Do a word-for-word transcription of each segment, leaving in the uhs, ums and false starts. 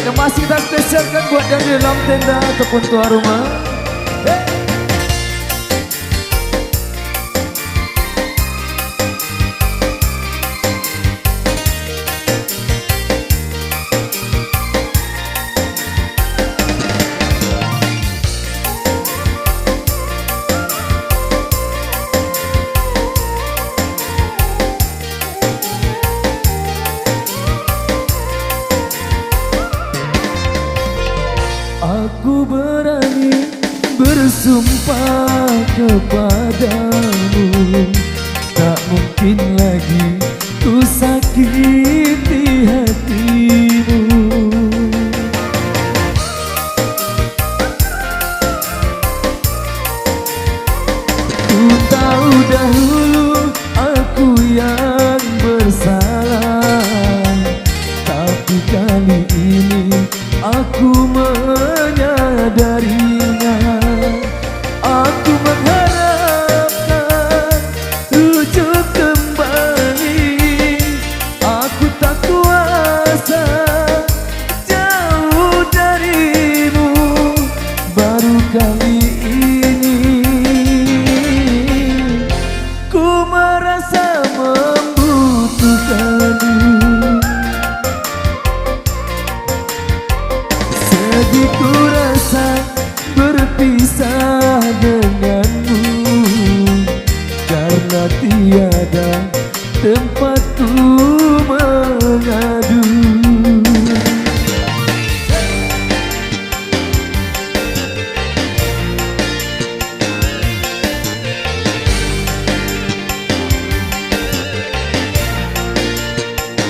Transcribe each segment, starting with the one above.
Yang masih kita spesialkan buat yang di dalam tenda ataupun tuan rumah. Aku berani bersumpah kepadamu, tak mungkin lagi ku sakiti hatimu. Ku tahu dahulu aku yang bersalah, tapi kali ini aku menyadarinya. Aku mengharapkan rujuk kembali. Aku tak kuasa jauh darimu, baru kali ini ku merasa membutuhkanmu. Sedih ku rasa berpisah denganmu, karena tiada tempat ku mengadu.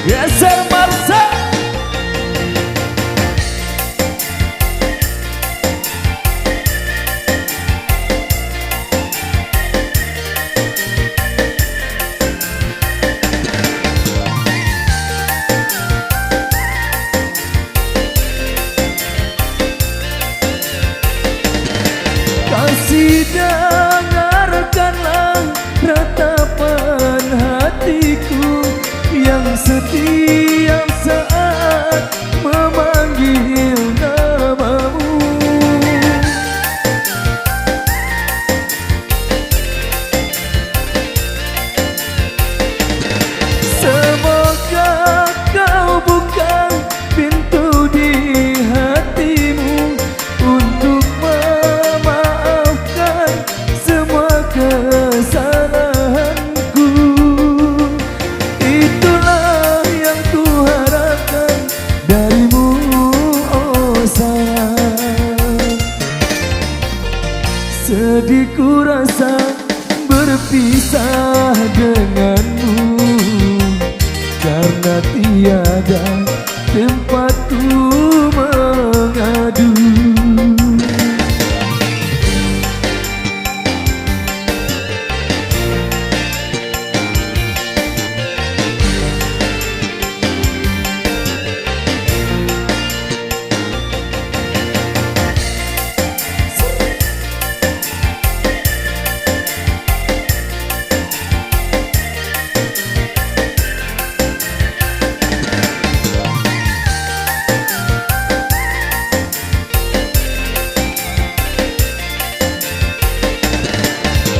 Geser Marsa. Kasih, dangarkanlah ratapan hatiku yang setiap saat memanggil namamu. Semoga kau buka pintu di hatimu untuk memaafkan semua kesalahanku. Itulah yang kuharapkan darimu, oh sayang. Sedih ku rasa berpisah denganmu, karena tiada tempat ku mengadu.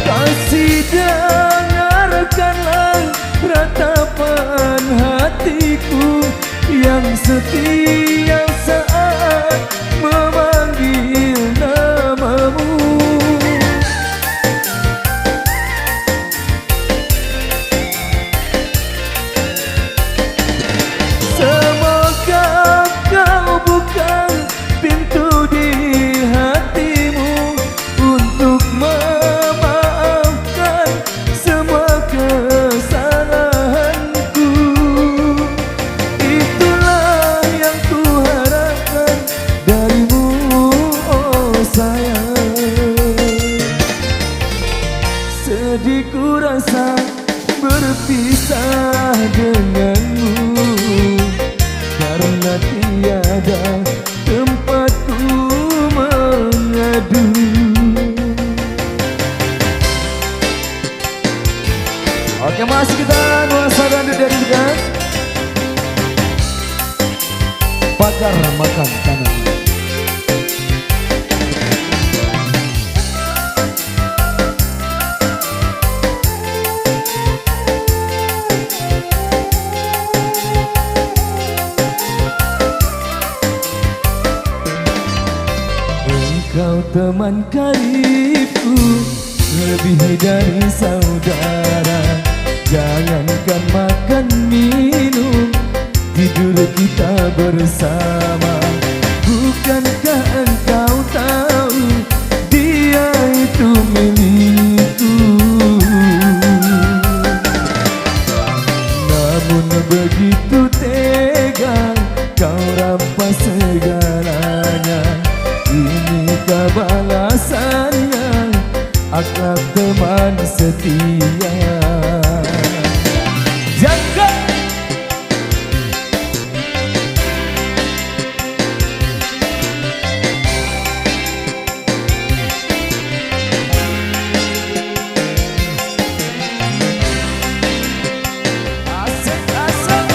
Kasih, dangarkanlah ratapan hatiku yang setiap saat memanggil namamu. Semoga kau buka pintu di hatimu untuk memaafkan semua kesalahanku. Itulah yang kuharapkan darimu, oh sayang. Sedih ku rasa berpisah denganmu, karena tiada tempat ku mengadu. Oke, masih kita nuansa dangdut dari kita. Pagar makan tanah. Engkau teman karibku, lebih dari saudara. Jangankan makan minum, tidur kita bersama. Bukankah engkau tahu, dia itu milikku? Namun begitu tega kau rampas segalanya. Inikah balasannya, akhlak teman setia? Jaga. Asik, asik.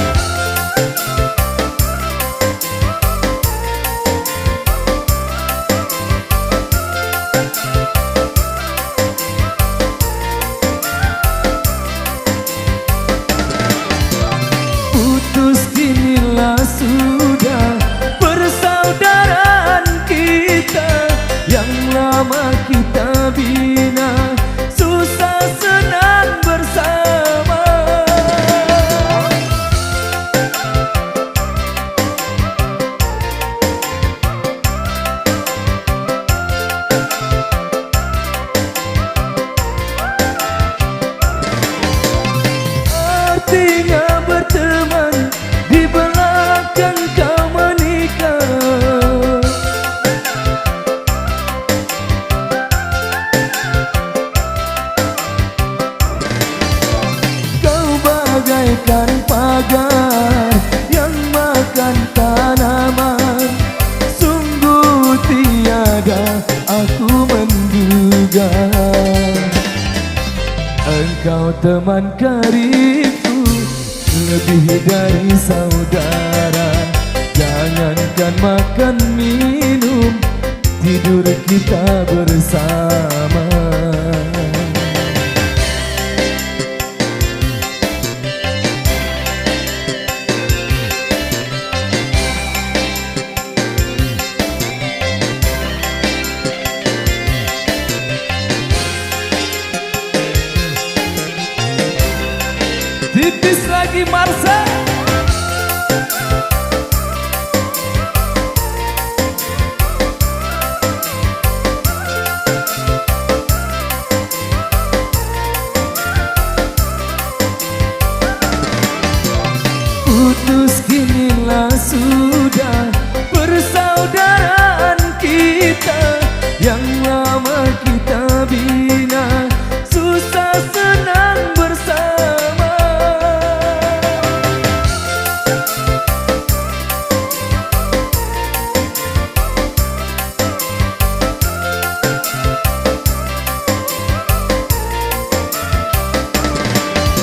Putus kinilah sudah persaudaraan kita yang lama kita bina, susah senang bersama. Artinya berteman di belakang kau menikah. Kau bagaikan pagar yang makan tanaman. Sungguh tiada aku menduga. Engkau teman karibku, lebih dari saudara. Jangankan makan minum, tidur kita bersama. Tipis lagi, Marcel. Putus kinilah sudah persaudaraan kita yang lama kita bina, susah senang bersama.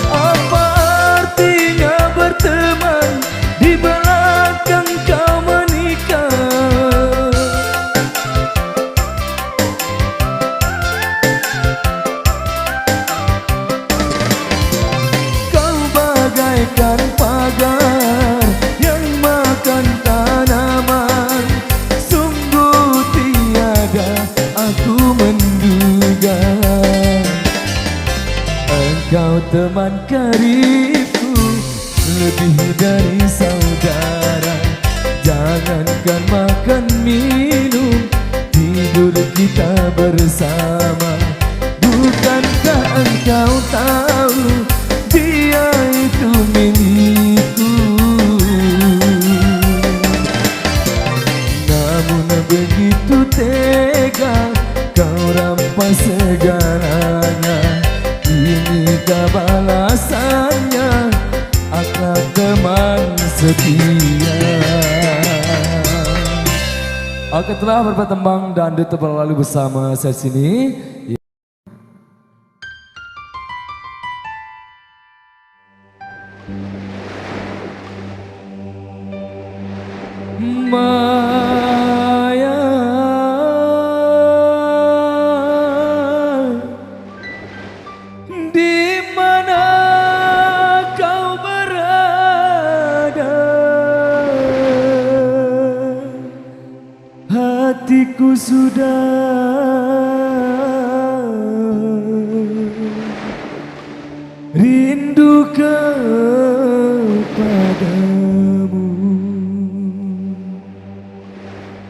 Apa artinya berteman di belakang kau menikah? Kau bagaikan pagar yang makan tanaman. Sungguh tiada aku menduga, engkau teman karibku, lebih dari saudara. Jangankan makan minum, tidur kita bersama. Bukankah engkau tahu, dia itu milikku? Namun begitu tega kau rampas segalanya. Inikah balasannya, akhlak teman setia? Oke, telah berapa tembang dangdut berlalu bersama saya sini. Maya, di mana kau berada? Hatiku sudah rindu kepadamu.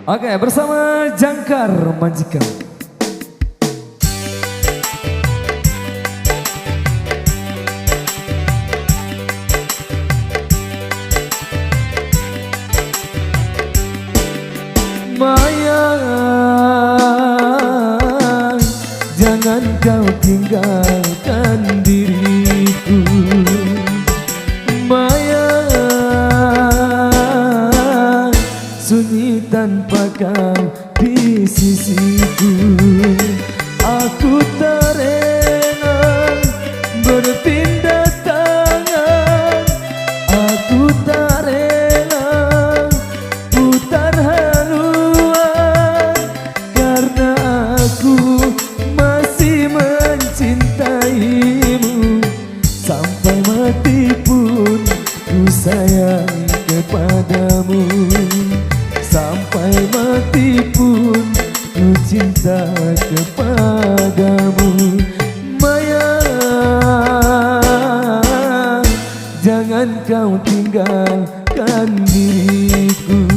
Oke, bersama Jangkar Majikan. Maya, jangan kau tinggalkan diriku. Maya, sunyi tanpa kau di sisiku. Aku tak rela berpindah tangan, aku tak rela putar haluan, karena aku masih mencintaimu. Sampai mati pun ku sayang kepadamu, sampai mati pun ku cinta kepadamu. Maya, jangan kau tinggalkan diriku.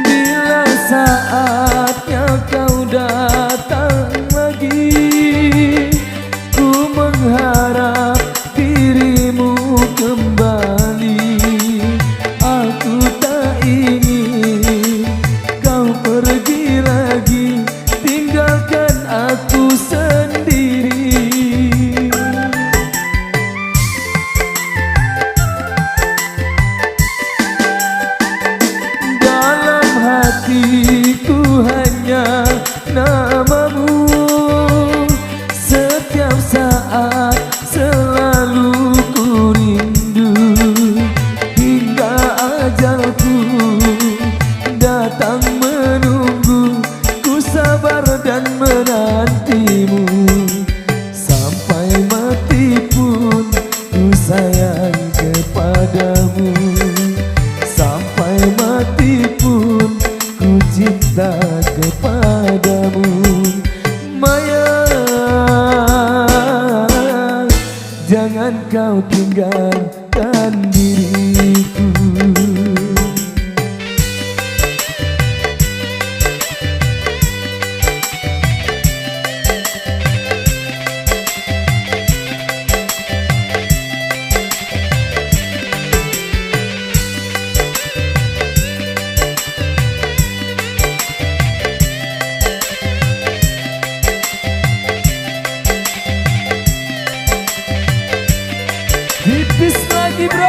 Bila saatnya kau datang lagi, ku mengharap dirimu kembali. Aku tak ingin kau pergi lagi, tinggalkan aku sendiri. Dalam hatiku hanya namamu, setiap saat selalu ku rindu. Hingga ajalku datang menunggu, ku sabar dan menantimu. Sampai mati pun ku sayang kepadamu, sampai mati pun ku cinta kepadamu. Maya, jangan kau tinggalkan diriku. Tipis lagi, bro.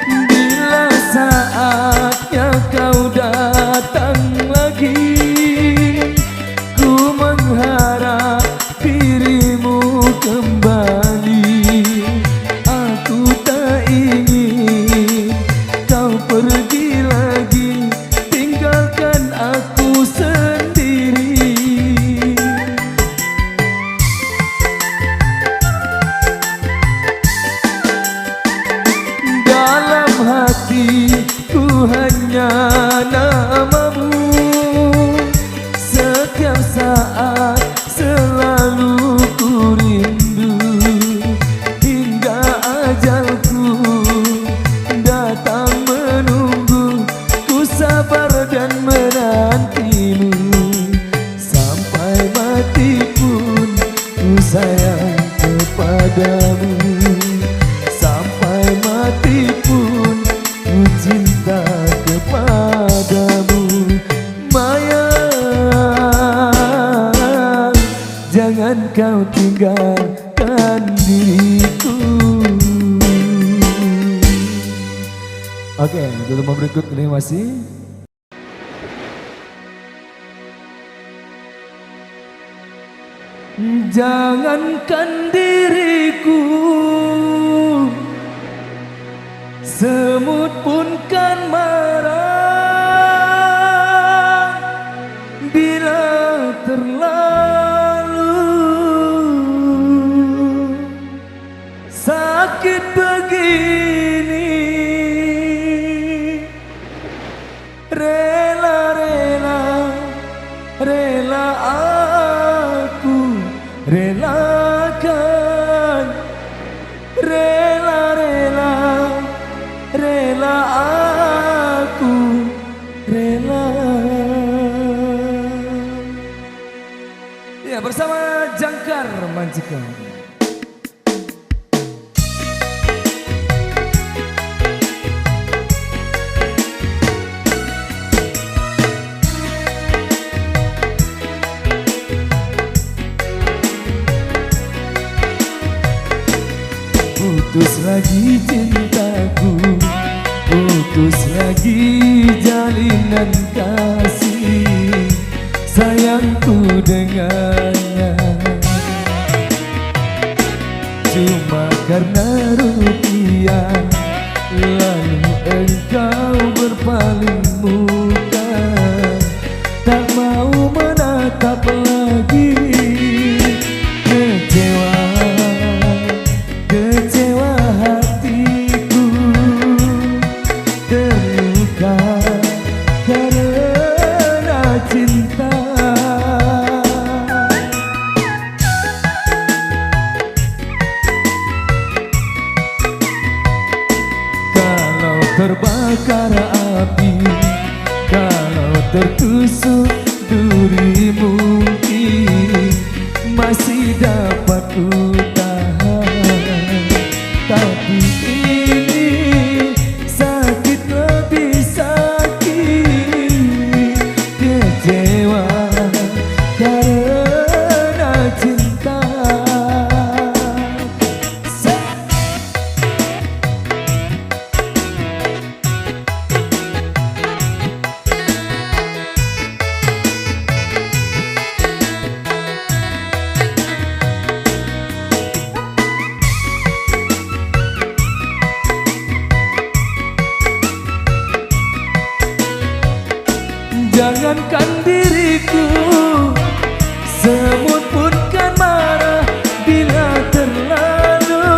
Bila saatnya kau datang lagi, ku mengharap dirimu kembali. Aku tak ingin kau pergi lagi, tinggalkan aku sendiri. Dalam hatiku hanya namamu, setiap saat Hati pun ku cinta kepadamu, Maya. Jangan kau tinggalkan diriku. Oke, untuk teman berikut, terima kasih. Jangankan diriku, semut pun kan marah bila terlalu sakit begini. Rela-rela, rela aku relakan. Rela-rela, rela aku rela. Ya, bersama Jangkar Mancekam. Putus lagi cintaku, putus lagi jalinan kasih sayangku dengannya. Cuma karena rupiah, lalu engkau berpaling muka. Tak mau menatap lagi. Kecewa, kecewa hatiku, terluka karena cinta. Kalau terbakar api, kalau tertusuk duri, mungkin masih dapat ku tahan. Tapi ini sakit lebih sakit, kecewa karena cinta. Jangankan diriku, semut pun kan marah bila terlalu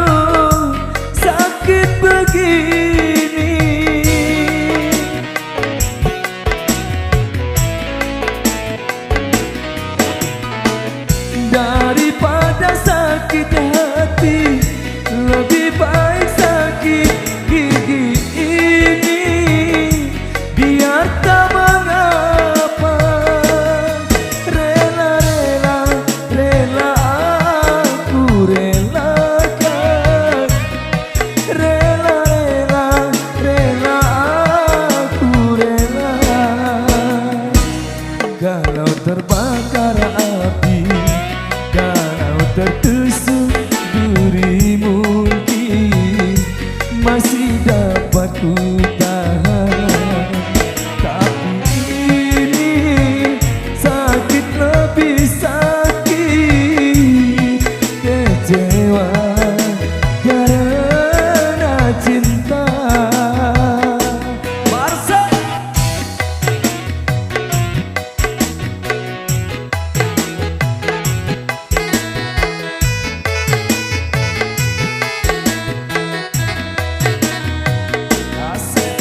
sakit begini. Daripada sakit hati, lebih baik sakit gigi ini. Biar tak mengapa, rela-rela, rela aku relakan. Rela-rela, rela aku rela. Kalau terbakar api, kalau tertusuk duri, mungkin masih dapat ku tahan. Tapi ini sakit lebih sakit, kecewa karena cinta. Barsa. Asik.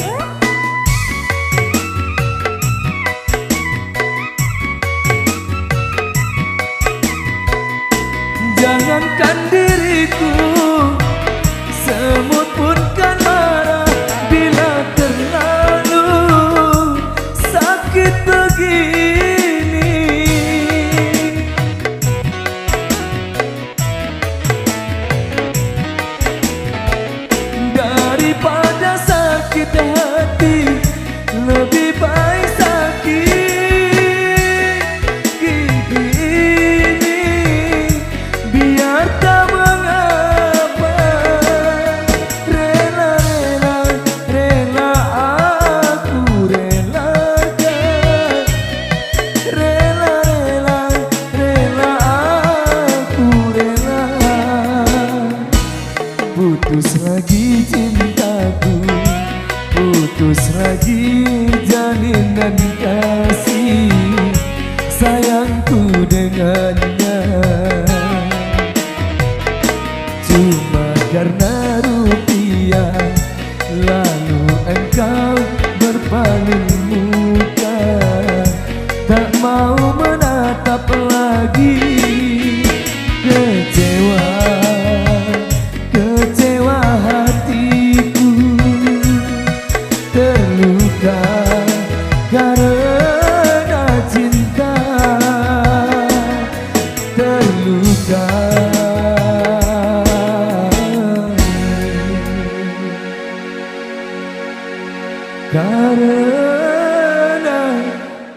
Karena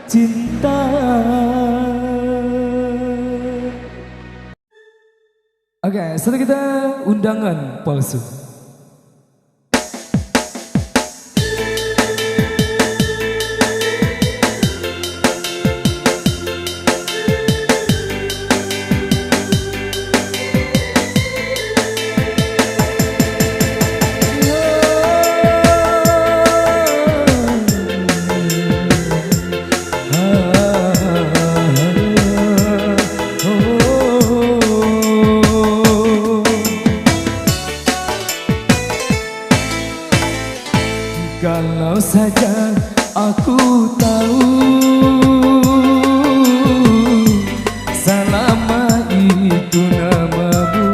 cinta. Oke, selanjutnya kita undangan palsu. Kalau saja aku tahu, salama itu namamu,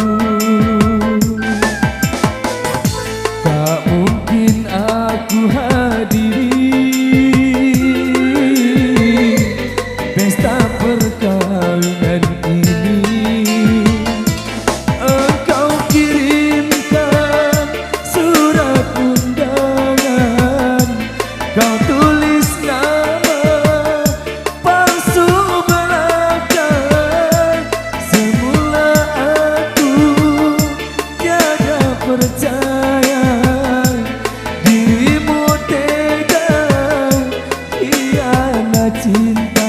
tak mungkin aku hadiri pesta perkawinan ini. Engkau kirimkan surat undangan, kau tulis nama palsu belakang. Semula aku tiada percaya, dirimu tega hianat cinta.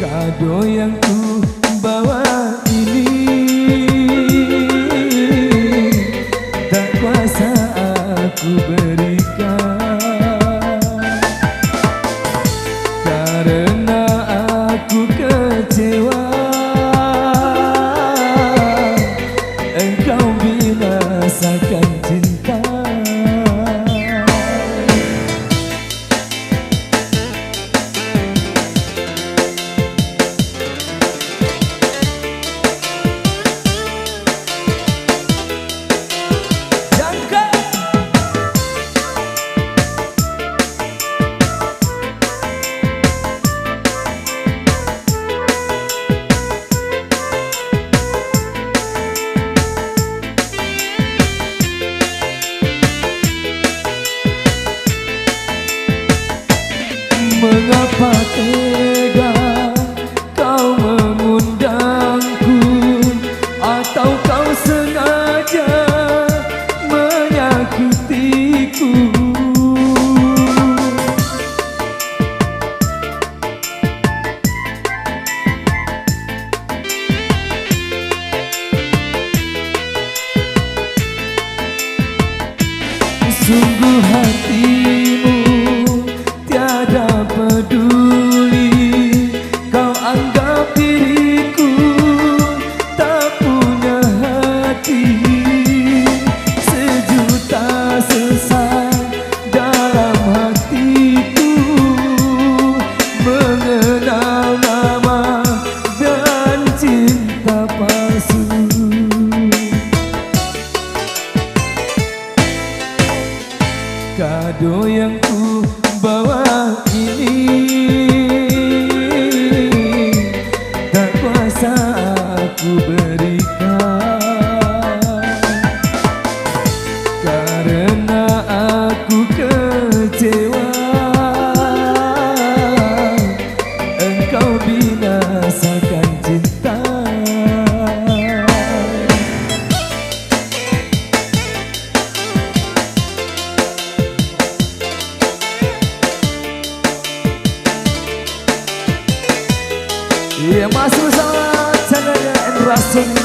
Kado yang ku bawa ini tak kuasa aku berikan, karena aku kecewa engkau binasakan cinta. Mengapa tega kau mengundangku, atau kau sengaja menyakitiku? Sungguh hatimu tiada peduli, kau anggap diriku tak punya hati. Sejuta sesal dalam hatiku, mengenal nama dan cinta palsu. Kado yang ku bawa ini tak kuasa aku berikan, karena aku kecewa engkau binasakan cinta. Iya, masih bersama channelnya Endra Sony.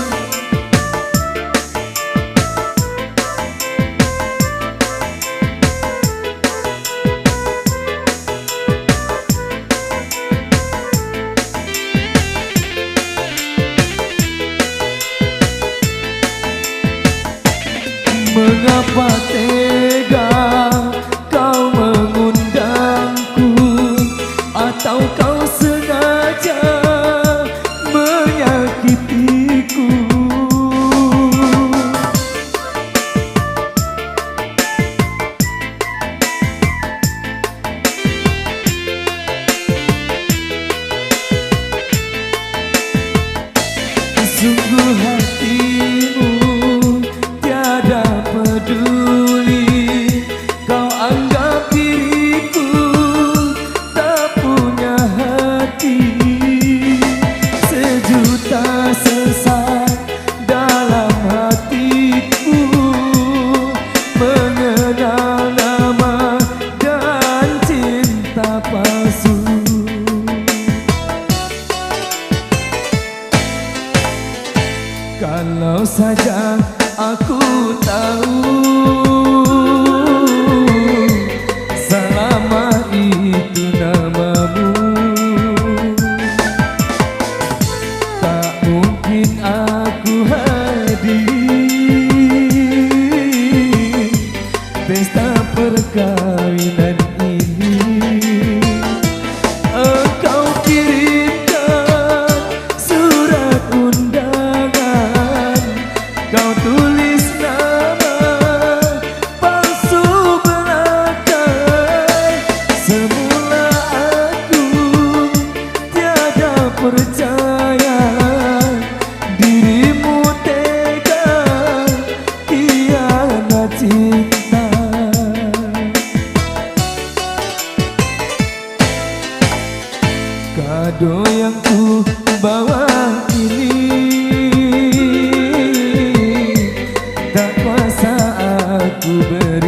Mengapa tega kau mengundangku, atau kau sengaja menyakitiku? Sungguh hatimu Kalau saja aku tahu, salama itu namamu, tak mungkin aku hadir pesta perkawinan ini. Engkau kirimkan surat undangan, kau tulis nama palsu belakang. Semula aku tiada percaya, dirimu tega hianat cinta. Kado yang ku bawa ini, tak kuasa aku beri.